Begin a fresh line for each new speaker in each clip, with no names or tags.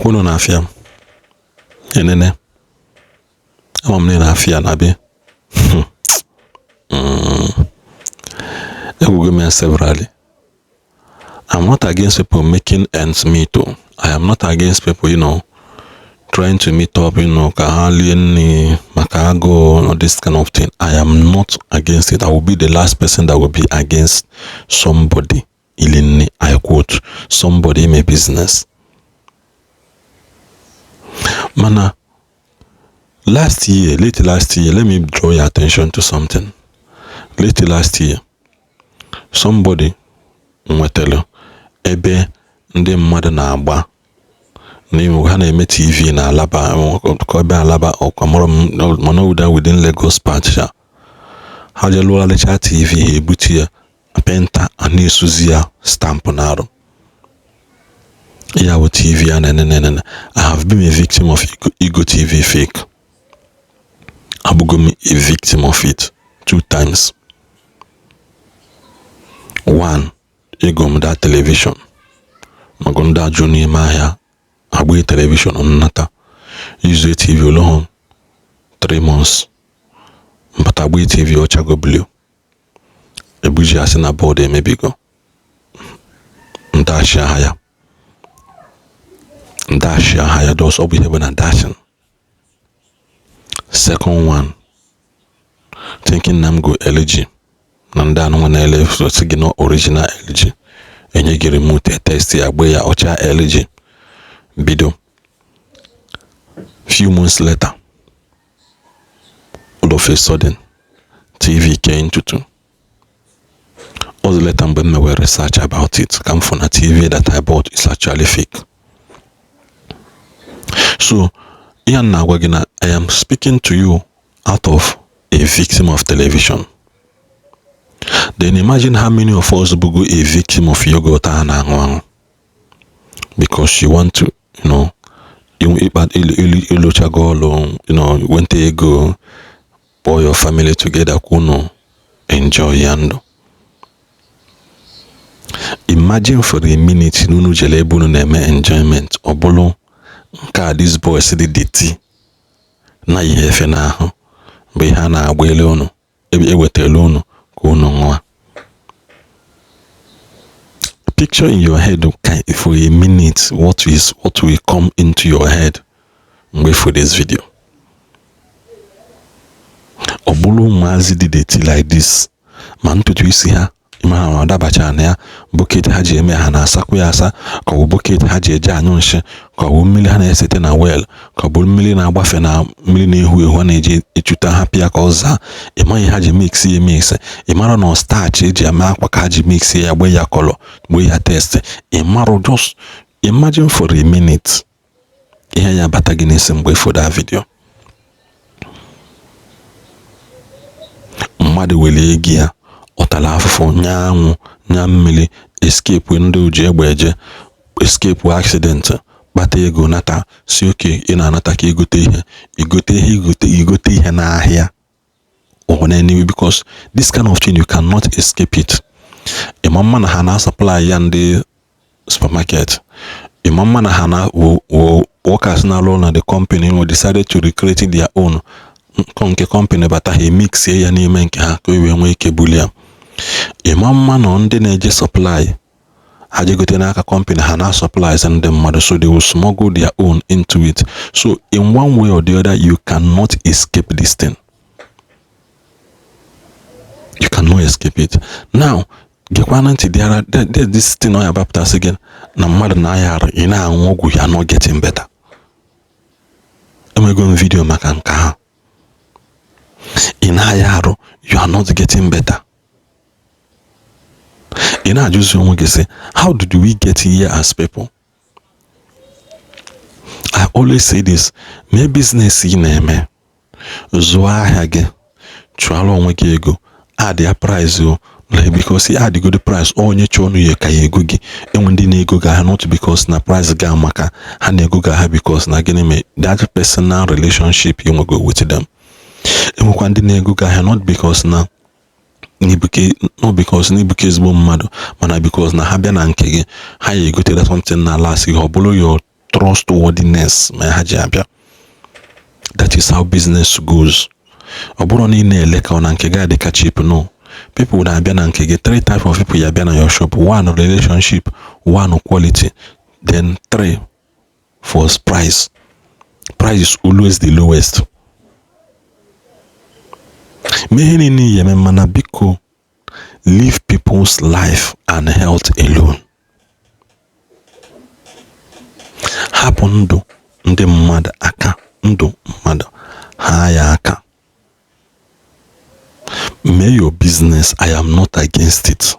Ọkwụnụ na-afịa m enene, ama m na ị na-afịa na be. Ekwugo m ya severally. I'm not against people making ends meet o. I am not against people trying to meet up ka ha lie nri maka agụụ or this kind of thing. I am not against it. I will be the last person that will be against somebody ili nri, I quote, somebody ime business. Mana last year, late last year, let me draw your attention to something. Late last year, somebody nwetara ebe ndị mmadụ na-agba n'ime ha na-eme TV na Alaba, ka ebe Alaba ọkwa mana ụda within Lagos part sha. Ha jee lụgharịcha TV, ha ebute ya painter a na-esuzi ya stamp n'arụ ya bụ TV a na-enene. I have been a victim of Ego TV fake. Abụgo m a victim of it two times. One, ego m that television maka ndị ajụ n'ime ahịa agba television nnata use TV olohụ 3 months mbata agba TV ọchago blue, ebuji asị na board emebigo. Ndashi aha ya, ndashi aha ya dos, ọ bụ ihe bụ na dashing. Second one, thinking na m go LG na ndị anụnwa na-ele sị gị na original LG, enye gị remote, test ya, gbe ya ọcha LG bido. Few months later, all of a sudden, TV came ntutu. All later, mgbe m mewe research about it, ka m fụ na TV that I bought is actually fake. So ihe m na-agwa gị na I am speaking to you out of a victim of television. Then imagine how many of us bugo a victim of yogurt a na-aṅụ aṅụ because you want to ịlụchago ọlụ, nweta ego, kpọọ your family together ka unu enjoy ya ndụ. Imagine for a minute na unu jere ebe unu na-eme enjoyment, ọ bụrụ nke a these boys dị dirty na ihe efe n'ahụ bụ ihe a na-agba elu unu ewetara unu ka unu ṅụọ. Picture in your head for a minute what will come into your head mgbe for this video. Ọ bụrụ ụmụazị dị dirty like this, ma ntutu isi ha ịmara ma ọ dabacha na ya, bucket ha ji eme ha na-asakwa ya asa, ka ọ bụ bucket ha ji eje anyụ nshi, ka ọ bụ mmiri ha na-esete na well, ka ọ bụ mmiri na-agbafe na mmiri na-ehu ehu a na-eji echuta ha pịa ka ọ zaa. Ịmaghị ha ji mix ya mix, ị mara na starch eji eme akwa ka ha ji mix ya, gbe ya colour, gbe ya taste. Ị mara, just imagine for a minute ihe ya bata gị n'isi mgbe for that video. Mmadụ were ego ya, ọ tara afụfụ nya anwụ nya mmiri, escape ndị oji egbe eje, escape accident, kpata ego nata, si oke ị na-anata ka igote ihe, igote ihe, igote igote ihe n'ahịa or anyway, because this kind of thing, you cannot escape it. Ịma mma na ha na-supply ya ndị supermarket, ịma mma na ha na workers na-arụ na the company who decided to recreate their own nke company bata, ha emixie ya n'ime nke ha ka o wee nwee ike bulie ya. Ịma mma na ndị na-eje supply ha jegote n'aka company ha na supplies ndị mmadụ, so they will smuggle their own into it. So in one way or the other, you cannot escape this thing. You cannot escape it. Now gekwana ntị, there this thing ọ ya bapụtasị gị na mmadụ na-aya arụ, ị na-aṅụ ọgwụ ya, not getting better. Enwego m video maka nke ahụ. Ị na-aya arụ, you are not getting better. Ị na-ajụzi onwe gị sị, how did we get here as people? I always say this: mee business ị na-eme, zụọ ahịa gị, chụọrọ onwe gị ego, add ya price o, like because add go the price, onye chọọ ọnụ ya ka ya ego gị. Enwe ndị na-ego gị ahịa not because na price gị amaka, ha na-ego gị ahịa because na gịnị mee that personal relationship you nwego with them. Enwekwa ndị na-ego gị ahịa not because na n'ibuke, not because n'ibuke ezigbo mmadụ, mana because na ha bịa na nke gị, ha ya egotere something na last gị, ọ bụrụ your Trustworthiness ma ha ji abịa. That is how business goes. Ọ bụrụ na ị na-ele ka ọ na nke gị adị ka cheap, no. People na-abịa na nke gị, three type of people ya abịa na your shop. One, relationship. One, quality. Then three, for price. Price is always the lowest. Mee ihe niile ị eme, mana biko, leave people's life and health alone. Hapụ ndụ ndị mmadụ aka, ndụ mmadụ ha ya aka. Mee your business, I am not against it.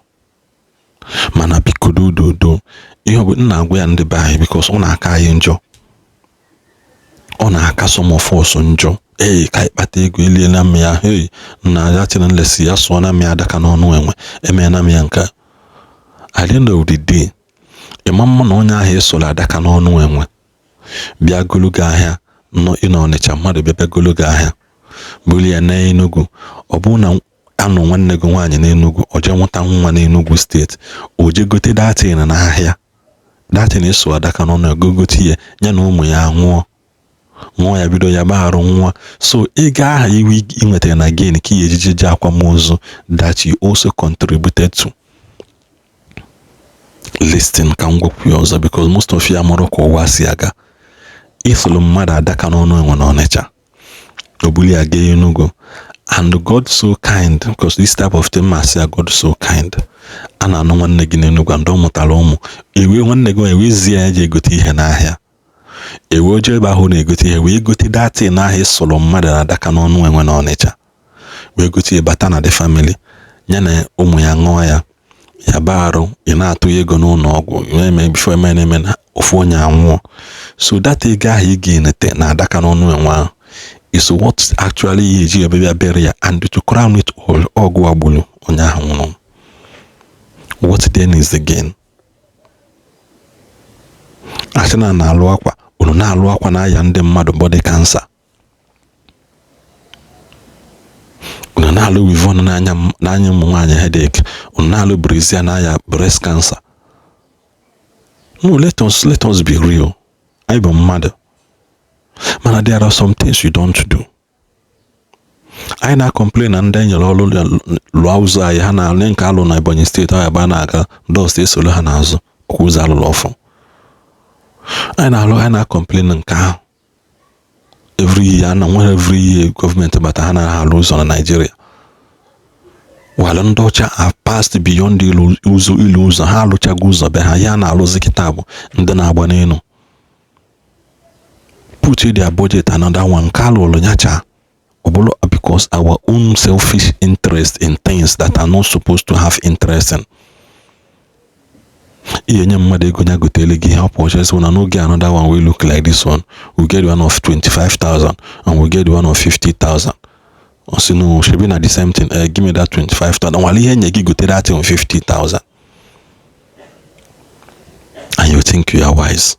Mana biko, dododo, ihe ọ bụ m na-agwa ya ndị be anyị, because ọ na-aka anyị njọ, ọ na-aka some of us njọ. Ee, ka anyị kpata ego, eliela m ya. Hey, na ya tiri nlesi ya, sụọ na m ya adaka n'ọnụ enwe, emeela m ya nke a. At the end of the day, ịma mma na onye ahụ esoro adaka n'ọnụ enwe bịa golu gị ahịa nọ ịnọ Ọnịcha, mmadụ bịa golu gị ahịa, buru ya na Enugu. Ọ bụrụ na anụ nwanne gị nwaanyị n'Enugu, o jee nweta nwa n'Enugu Steeti, o jee gote that thing n'ahịa, that thing eso adaka n'ọnụ ego, gote ya, ya na ụmụ ya ṅụọ ṅụọ ya, bido ya gbagharụ nwa. So ego ahụ iwu ị nwetara na gain ka ihe ejije ji akwamozu that you also contributed to. Listen, ka m gwakwu ya ọzọ, because most of you amụrụ ka ụwa si aga. Isoro mmadụ adaka n'ọnụ enwe na Ọnịcha, o buli ya gaa Enugu, and God so kind, because this type of thing masị ya, God so kind, a na-anụ nwanne gị n'Enugu and ọ mụtara ụmụ, ewe nwanne gị ewezie ya ji egote ihe n'ahịa, ewe oje ebe ahụ na-egote ihe, wee gote that thing n'ahịa ịsọrọ mmadụ na adaka n'ọnụ enwe na Ọnịcha, wee gote ya bata na the family, ya na ụmụ ya ṅụọ ya, ya ba arụ. Ị na-atụ ego n'ụlọ ọgwụ eme before eme na-eme na ofu onye anwụọ. So that ego ahụ ị ga-enete na adaka n'ọnụ enwe ahụ is what actually ihe eji ebe bịa bury ya. And to crown it all, ọgụ agburu onye ahụ nwụrụ. What then is the gain? Asị na na-alụ akwa, unu na-alụ akwa na-aya ndị mmadụ body cancer, unu na-alụ weave-on n'anya n'anya ụmụ nwaanyị headache, unu na-alụ brassiere n'anya breast cancer. No, let us be real. Anyị bụ mmadụ, mana there are some things you don't do. Anyị na-complain na ndị enyere ọrụ lụọ ụzọ anyị, ha na nke alụ na Ebonyi Steeti ahụ ebe a na-aga, dust esolo ha n'azụ ọkwa ụzọ alụrụ ọfụ. Anyị na-alụ, anyị na-complain nke ahụ every year na nwere every year gọọmenti bata, ha na-alụ ụzọ na Naịjirịa. While ndị ọcha have passed beyond ịlụ ụzọ, ịlụ ụzọ ha alụchago ụzọ be ha. Ya na-alụzi kịta bụ ndị na-agba n'elu put their budget another one nke alụrụ nyacha ọ bụrụ because our own selfish interest in things that are not supposed to have interest in. Ihe nye mmadụ ego ya gotere gị ihe ọ purchase na n'oge, another one will look like this one, we get one of 25,000 and we get one of 50,000. Ọ sị no, shebi na the same thing, give me that 25,000. Nwale ihe nye gị gotere that thing 50,000 and you think you are wise.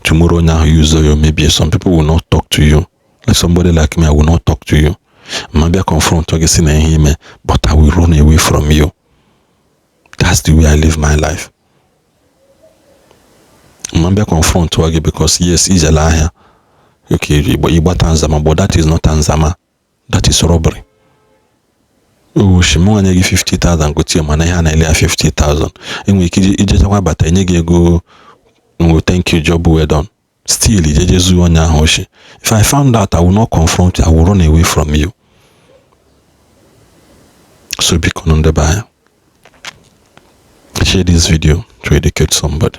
Tomorrow onye ahụ use you maybe some people will not talk to you. Like somebody like me, I will not talk to you. Ma bịa confront gị si na ihe ime, but I will run away from you. That's the way I live my life. Ma bịa confront gị because yes, ijele ahịa, okay, ịgbata nzama, but that is not nzama, that is robbery. Oshi mụ nye gị 50,000 gotie, mana ihe a na-ele ya 50,000, enwere ike ijechakwa bata enye gị ego ngo, "Thank you, job well done." Still ijeje zuo onye ahụ oshi. If I found out, I will not confront you, I will run away from you. So biko, ndị be anyị, share this video to educate somebody.